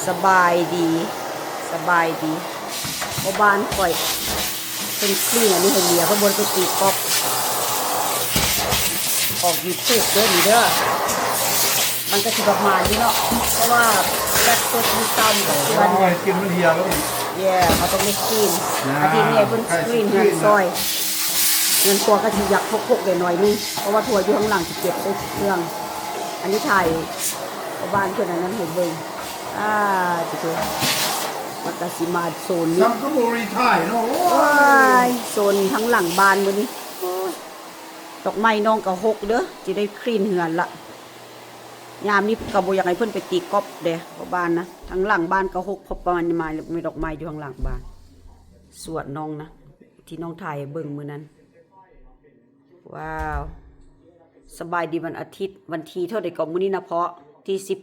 ສະບາຍດີ ສະບາຍດີ. ພໍ່ບ້ານຂ້ອຍເພິ່ນຄລີນອັນນີ້ໃຫ້ເມຍ ເພິ່ນບໍ່ໄດ້ໄປຕີກອບ. ອອກຢູທູບເດີ້ນີ້ເດີ້. ມັນກໍຊິປະມານນີ້ເນາະ ເພາະວ່າແບບຕົວຈິງເຕົາມັນກໍເປື້ອນ. ໂອ້ຍ ກິນມັນເຫ່ຍແລ້ວນີ້. ເຢ ເຮົາຕ້ອງໄດ້ຄລີນ. ອາທິດນີ້ເພິ່ນຄລີນເຮືອນຊອຍ. ເຮືອນຄົວກໍຊິຢາກຮົກໆແດ່ໜ້ອຍໜຶ່ງ ເພາະວ່າຖົວຢູ່ຂ້າງຫຼັງຊິເກັບໃສ່ເຄື່ອງ. ອັນນີ້ຖ່າຍພໍ່ບ້ານເພິ່ນອັນນັ້ນໃຫ້ເບິ່ງ. ອາ ຕິໂຕ ມັນກໍຊິມາໂຊນນີ້ ຊ້ຳກໍບໍ່ໄດ້ຖ່າຍເນາະ. ໂອ້ຍ ໂອ້ຍ ໂຊນທາງຫຼັງບ້ານມື້ນີ້. ໂອ້ຍ ດອກໄມ້ນ້ອງກໍຮົກເດີ້ ຊິໄດ້ຄລີນເຮືອນລະ. ຍາມນີ້ກໍບໍ່ຢາກໃຫ້ເພິ່ນໄປຕີກອບເດ້ ພໍ່ບ້ານນະ. ທາງຫຼັງບ້ານກໍຮົກ ເພາະປະມານມາແມ່ນດອກໄມ້ຢູ່ທາງຫຼັງບ້ານ ສວນນ້ອງນະ ທີ່ນ້ອງຖ່າຍໃຫ້ເບິ່ງມື້ນັ້ນ. ວ້າວ ສະບາຍດີວັນອາທິດ ວັນທີເທົ່າໃດກໍມື້ນີ້ນະເພາະ ທີສິບ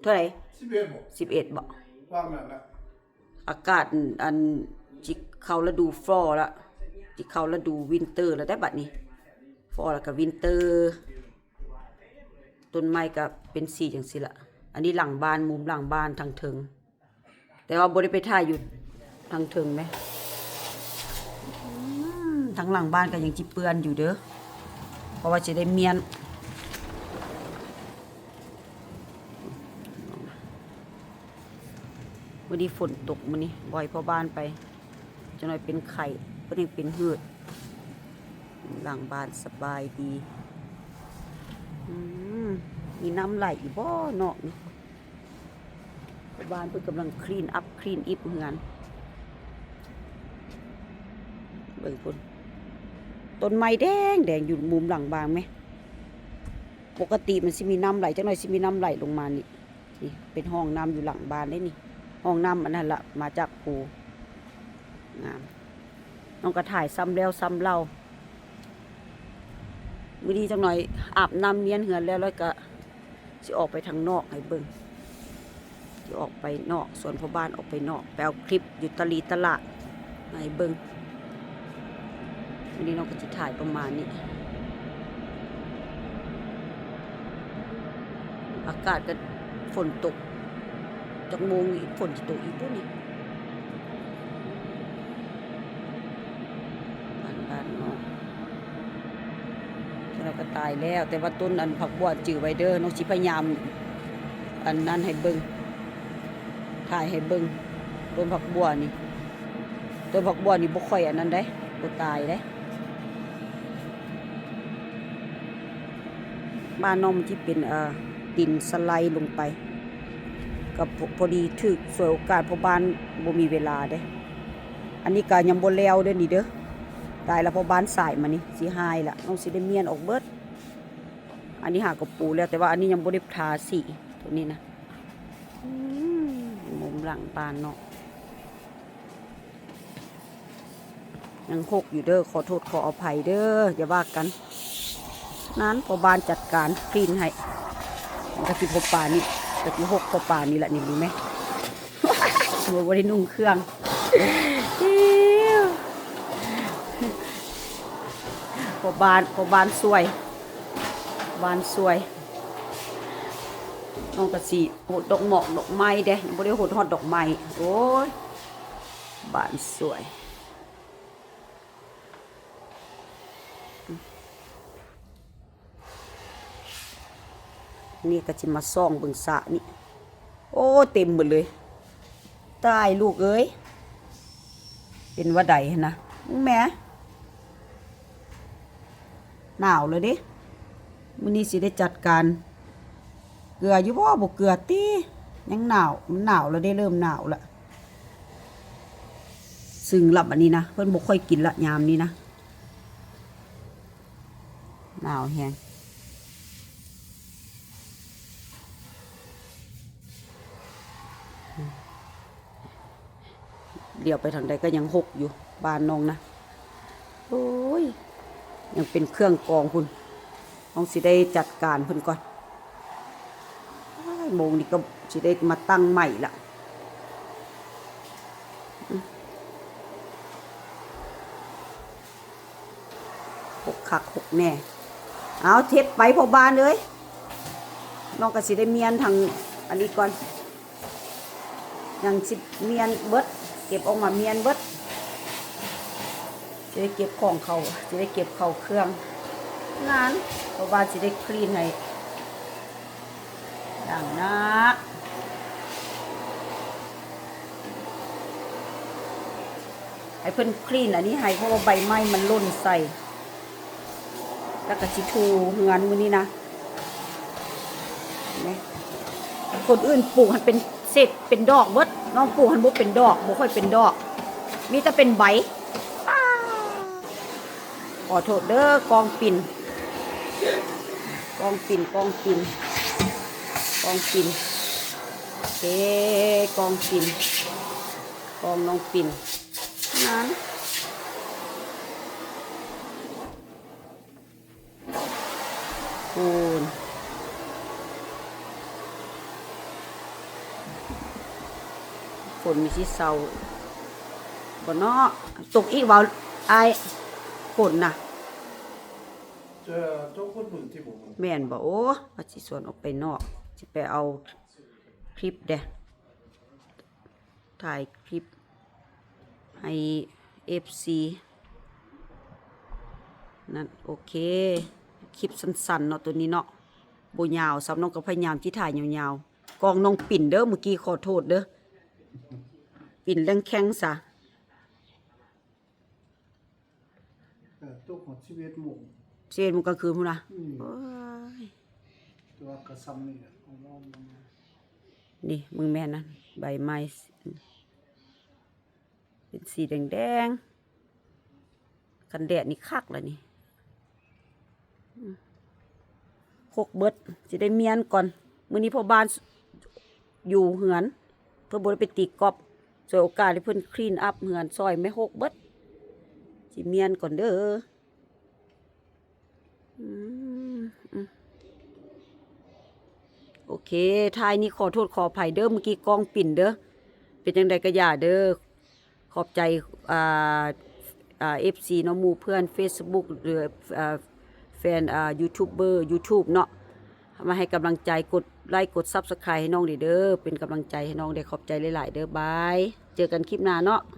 ເທົ່າໃດ? ສິບເອັດບໍ? ສິບເອັດບໍ? ວ່າງນັ້ນລະ. ອາກາດ ອັນ ຊິເຂົ້າລະດູຟໍລະ ຊິເຂົ້າລະດູວິນເຕີລະໄດ໋ບັດນີ້. ຟໍລະກະວິນເຕີ ຕົ້ນໄມ້ກະເປັນສີຈັ່ງຊີ້ລະ. ອັນນີ້ຫຼັງບ້ານ ມຸມຫຼັງບ້ານທາງເທິງ ແຕ່ວ່າບໍ່ໄດ້ໄປຖ່າຍຢູ່ທາງເທິງເດ້. ອືມ ທາງຫຼັງບ້ານກໍຍັງຊິເປື້ອນຢູ່ເດີ້ ເພາະວ່າຊິໄດ້ມ້ຽນ. ມື້ນີ້ຝົນຕົກ ມື້ນີ້ບໍ່ໃຫ້ພໍ່ບ້ານໄປ ຈັກໜ້ອຍເປັນໄຂ້ ເພິ່ນຍັງເປັນເຫີດ. ຫຼັງບ້ານສະບາຍດີ. ອືມ ມີນ້ຳໄຫຼຢູ່ບໍ່ນອກນີ້? ບ້ານເພິ່ນກຳລັງຄລີນອັບ ຄລີນອິບເຮືອນ. ເບິ່ງພຸ້ນ ຕົ້ນໄມ້ແດງໆ ຢູ່ມຸມຫຼັງບ້ານແມ. ປົກກະຕິມັນຊິມີນ້ຳໄຫຼ ຈັກໜ້ອຍຊິມີນ້ຳໄຫຼລົງມານີ້. ນີ້ເປັນຮ່ອງນ້ຳຢູ່ຫຼັງບ້ານເດ້ນີ້. ຮ່ອງນ້ຳອັນນັ້ນລະ ມາຈາກພູ. ງາມ. ນ້ອງກໍຖ່າຍຊ້ຳແລ້ວຊ້ຳເລົ່າ. ມື້ນີ້ຈັກໜ້ອຍອາບນ້ຳມ້ຽນເຮືອນແລ້ວ ແລ້ວກໍຊິອອກໄປທາງນອກໃຫ້ເບິ່ງ. ຊິອອກໄປນອກ ຊວນພໍ່ບ້ານອອກໄປນອກ ໄປເອົາຄລິບຢູ່ຕະຫຼີຕະຫຼາດໃຫ້ເບິ່ງ. ມື້ນີ້ນ້ອງກໍຊິຖ່າຍປະມານນີ້. ອາກາດກໍຝົນຕົກ. ຈັກໂມງອີກ ຝົນຊິຕົກອີກບໍ່ນີ້? ບ້ານ ບ້ານເນາະ. ເທົ່າໃດກໍຕາຍແລ້ວ ແຕ່ວ່າຕົ້ນອັນຜັກບົວຈື່ໄວ້ເດີ້. ນ້ອງຊິພະຍາຍາມອັນນັ້ນໃຫ້ເບິ່ງ ຖ່າຍໃຫ້ເບິ່ງ. ຕົ້ນຜັກບົວນີ້ ຕົ້ນຜັກບົວນີ້ບໍ່ຄ່ອຍອັນນັ້ນເດ້ ບໍ່ຕາຍເດ້. ບ້ານນ້ອງມັນຊິເປັນ ເອີ ດິນສະໄລລົງໄປ ກໍພໍ ພໍດີຖືກສວຍໂອກາດ ເພາະບ້ານບໍ່ມີເວລາເດ້. ອັນນີ້ກໍຍັງບໍ່ແລ້ວເດີ້ນີ້ເດີ້. ຕາຍລະ ເພາະບ້ານສາຍມານີ້ຊິຫາຍລະ ນ້ອງຊິໄດ້ມ້ຽນອອກເບິດ. ອັນນີ້ຫາກໍປູແລ້ວ ແຕ່ວ່າອັນນີ້ຍັງບໍ່ໄດ້ທາສີ ໂຕນີ້ນະ. ອືມ ມຸມຫຼັງບ້ານເນາະ. ຍັງຮົກຢູ່ເດີ້ ຂໍໂທດຂໍອະໄພເດີ້ ຢ່າວ່າກັນ. ນັ້ນ ພໍ່ບ້ານຈັດການຄລີນໃຫ້. ມັນກະຊິພໍປານນີ້ ກະຊິຮົກພໍປານນີ້ລະນີ້ ເບິ່ງແມ. ໂອ້ຍ ບໍ່ໄດ້ນຸ່ງເຄື່ອງ. ພໍ່ບ້ານ ພໍ່ບ້ານຊ່ວຍ ບ້ານຊ່ວຍ. ນ້ອງກະຊິຫົດດອກໝອກດອກໄມ້ເດ້ ຍັງບໍ່ໄດ້ຫົດຮອດດອກໄມ້. ໂອ້ຍ ບ້ານຊ່ວຍ. ນີ້ກໍຊິມາສ່ອງເບິ່ງສະນີ້. ໂອ້ ເຕັມໝົດເລີຍ. ຕາຍລູກເອີຍ ເປັນວ່າໃດຫັ້ນນະ ແມ່. ໜາວແລ້ວເດ້. ມື້ນີ້ຊິໄດ້ຈັດການ ເກືອຢູ່ບໍ່? ບໍ່ເກືອຕິ. ຍັງໜາວ ມັນໜາວແລ້ວເດ້ ເລີ່ມໜາວລະ. ຊຶງລະ ອັນນີ້ນະ ເພິ່ນບໍ່ຄ່ອຍກິນລະ ຍາມນີ້ນະ ໜາວແຮງ. ຫຼຽວໄປທາງໃດກໍຍັງຮົກຢູ່ ບ້ານນ້ອງນະ. ໂອ້ຍ ຍັງເປັນເຄື່ອງກອງພຸ້ນ. ນ້ອງຊິໄດ້ຈັດການເພິ່ນກ່ອນ. ໂມງນີ້ກໍຊິໄດ້ມາຕັ້ງໃໝ່ລະ. ຫົກຄັກຫົກແນ່. ເອົາ ເຮັດໄປພໍ່ບ້ານເອີຍ. ນ້ອງກໍຊິໄດ້ມ້ຽນທາງອັນນີ້ກ່ອນ. ຍັງຊິມ້ຽນເບິດ ເກັບອອກມາມ້ຽນເບິດ ຊິໄດ້ເກັບຂອງເຂົ້າ ຊິໄດ້ເກັບເຂົ້າເຄື່ອງງານ ເພາະວ່າຊິໄດ້ຄລີນໃຫ້ ຢ່າງໜັກ ໃຫ້ເພິ່ນຄລີນອັນນີ້ໃຫ້ ເພາະວ່າໃບໄມ້ມັນຫຼົ່ນໃສ່ ແລ້ວກໍຊິຖູເຮືອນມື້ນີ້ນະ ນີ້ ຄົນອື່ນປູກໃຫ້ເປັນເສດເປັນດອກເບິດ ນ້ອງປູກຫັ້ນບໍ່ເປັນດອກ ບໍ່ຄ່ອຍເປັນດອກ ມີແຕ່ເປັນໃບ ອ້າ ຂໍໂທດເດີ ກ້ອງປິ່ນ ກ້ອງປິ່ນ ກ້ອງປິ່ນ ກ້ອງປິ່ນ ເອ ກ້ອງປິ່ນ ກ້ອງນ້ອງປິ່ນ ນັ້ນ ພຸ້ນ ຝົນມີຊິເຊົາບໍ່ເນາະ? ຕົກອີກເວົ້າອ້າຍ ຝົນນະ ຈະຕົກຄົນມື້ທີ່ບໍ່ ແມ່ນບໍ່? ໂອ້ ວ່າຊິຊວນອອກໄປນອກ ຊິໄປເອົາຄລິບເດ້ ຖ່າຍຄລິບໃຫ້ເອັຟຊີນັ້ນ ໂອເຄ ຄລິບສັ້ນໆເນາະ ໂຕນີ້ເນາະ ບໍ່ຍາວຊ້ຳ ນ້ອງກໍພະຍາຍາມຊິຖ່າຍຍາວໆ ກ້ອງນ້ອງປິ່ນເດີ ມື້ກີ້ຂໍໂທດເດີ ປິ່ນແລງແຂ້ງຊະ. ເອີ ຕົກຮອດສິບເອັດໂມງ ສິບເອັດໂມງກາງຄືນພຸ້ນນະ ອືມ ໂອ້ຍ ແຕ່ວ່າກໍຊ່ຳນີ້ແຫຼະ ເອົາລອງເບິ່ງ ນີ້ເບິ່ງແມ່ນນະ ໃບໄມ້ເປັນສີແດງໆ ຄັນແດດນີ້ຄັກລະນີ້ ອືມ ຫົກເບິດ ຊິໄດ້ມ້ຽນກ່ອນ ມື້ນີ້ພໍ່ບ້ານຢູ່ເຮືອນ ເພິ່ນບໍ່ໄດ້ໄປຕີກອບ ສວຍໂອກາດໃຫ້ເພິ່ນຄລີນອັບເຮືອນ ຊ່ອຍແມ່ຫົກເບິດ ຊິມ້ຽນກ່ອນເດີ ອືມ ອືມ ໂອເຄ ທ້າຍນີ້ຂໍໂທດຂໍອະໄພເດີ ມື້ກີ້ກ້ອງປິ່ນເດີ ເປັນຈັ່ງໃດກໍຢ່າເດີ ຂອບໃຈ ອ່າ ອ່າ ເອັຟຊີເນາະ ໝູ່ເພື່ອນເຟສບຸກ ຫຼື ອ່າ ແຟນ ອ່າ ຢູທູບເບີ ຢູທູບເນາະ ມາໃຫ້ກຳລັງໃຈ ກົດໄລກົດຊັບສະໄຄຣບ໌ໃຫ້ນ້ອງເດີ ເປັນກຳລັງໃຈໃຫ້ນ້ອງເດີ ຂອບໃຈຫຼາຍໆເດີ ບາຍ ເຈີກັນຄລິບໜ້າເນາະ.